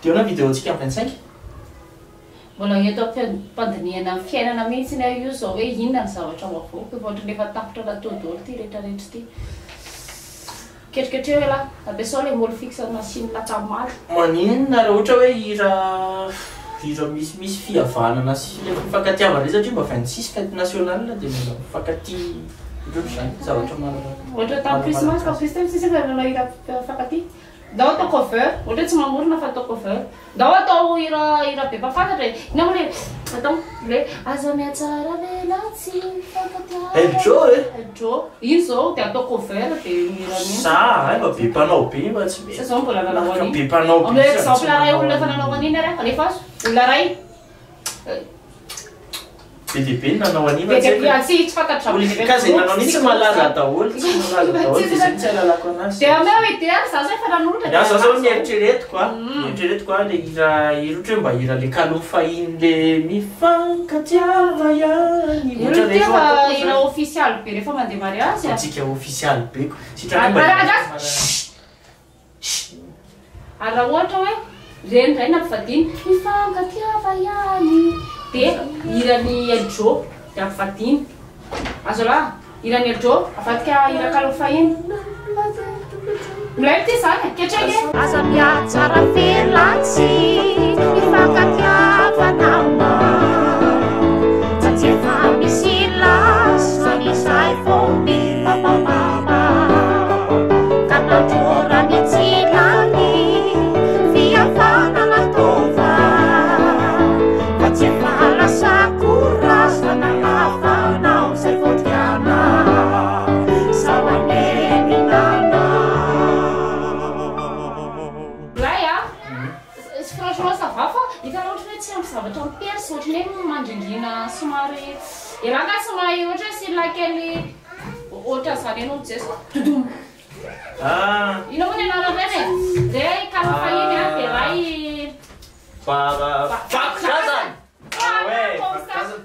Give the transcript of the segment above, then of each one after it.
Dia ahoana vidéo antsika amin'ny 25? Mbola eto am-pandinihana ny fiainana mihitsy aho io izao hoe inona ny zavatra ho avoaka, efa ohatran'ny efa tapitra natao daholo ity rehetrarehetra ity. Ketriketreho elah, ampiasao ilay môle fixe nasian'lah tamimaly. Maninona raha ohatra hoe hira hira misimisy fihavanana sy ilay fifankatiavana ireny satria mba 26 fête nationale dia mbola mifankatia ohatrohatr'izany zavatra manana Ohatra tamin'ny Christmas, tamin'ny Christmas tsisy efa nanao hira mifankatia. Ndao atao cover, ohatra hoe tsy mamorona fa atao cover. Ndao atao hira hira be mpahafantatra e. Inona moa le atao le aza mihatsara velatsihy mifankatiava. El Joe e! El Joe. Iny zao de atao cover de mihira an'iny. Za ay mba be mpanao be fa tsy mety. Za zao mbola nanao an'iny. Be mpanao be. Omeo exemple ray olona efa nanao an'iny ary alefaso. Olona ray. Be dia be ny nanao an'iny fa tsy haiko e. Tsy tsy fantatro Olona ka izay nanao an'iny tsy malaza daholo, tsy malaza daholo dia izay no tsy ahalalako anazy. Dia omeo idée ary za zao efa nanolotra Ny ahy zao zao ny eritreretiko a, ny eritreretiko a le hira hira ohatra hoe mba hira le kalon'ny fahiny le mifankatiava ihany. Io Ohatra ity rehefa efa ataoko hira zany. ofisialy be rehefa mandeha mariazy a. Antsika ofisialy be ko. Sitrany hoe mba Ary raha Ary raha ohatra hoe reny indray nampivadiana, mifankatiava ihany, dia hiran'i Eljo dia ampivadiana. Azo lahy, hiran'i Eljo avadika hira kalon'ny fahiny. Milay ity izany e, ketreka e! Aza mihatsara velatsihy, mifankatiava nama, fa tsy efa misy lasa ny izay vao mipapapapa. Ka nandrora ny tsilany, fihavanana tova, fa tsy efa lasa korazana havanao izay vao tiana, sao haneninana. Milay a! Franchement ça va fa hitanao ohatran'ny hoe tsy ampy zavatra mi-perce ohatran'ny hoe mangingina somary elah nga tsy mahay ohatra hoe style kely ohatran'izany ianao mijery sao dodom. Ah. Inona moa ny anaran'ireny e? Re kalo fahiny a, dia ray Vakodrazana! Ah ouais, vakodrazana.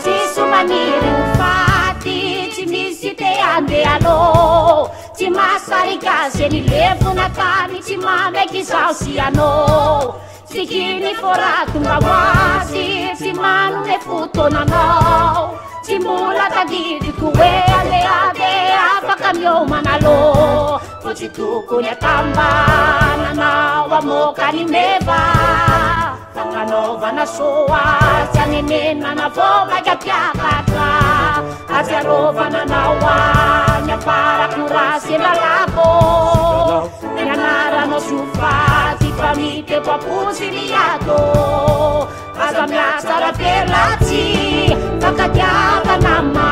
Tsisy maniry ho faty, tsy misy te handeha aloha, tsy mahasarika azy ny levona tany, tsy manaiky izaho sy ianao. Tsiky fô raha tonga ho azy, tsy manome fotoana anao. Tsy mbola tadidiko hoe aleha dia afaka miomana aloha, fô tsy tokony atambananao hamoaka ny meva. Fagnanaovana soa tsy anenenana vao maika mpiakatra, ahatsiarovana anao any am-parako raha sendra lavo. Ny anaranao tsy ho faty fa mitepo am-po sy miato. Aza miatsara velatsihy fankatiava nama,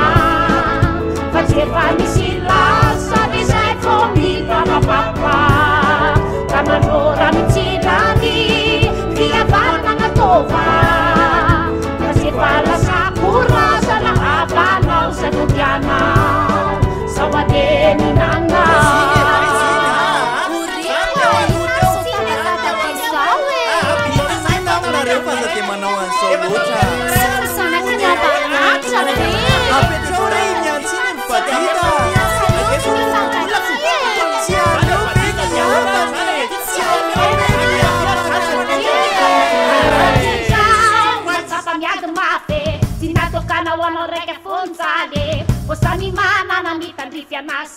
fa tsy efa misy lasa dia izay vao mipapapapa. Ka mandrora mitsilany fihavanana tova, fa tsy efa lasa korazana havanao izay vao tianao, sao haneninana.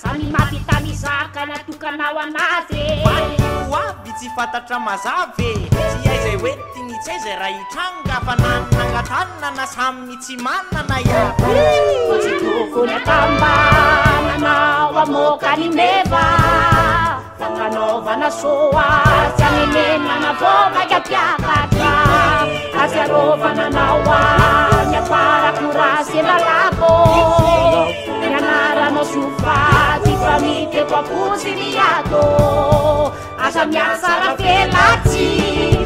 Samy mahavita mizaka natokana ho anazy e. Valy ho avy tsy fantatra mazava e. Tsy hay izay ho entiny, tsy hay izay raha hitranga fa na ny nangatanana na samy tsy manana iaby. Fa tsy tokony atambanana ho amoaka ny meva. Fagnanaovana soa tsy anenenana vao maika mpiakatra. Ahatsiarovana anao any am-parako raha sendra lavo. Ny anaranao tsy ho faty fa mitepo am-po sy miato. Aza miasa raha velatsihy.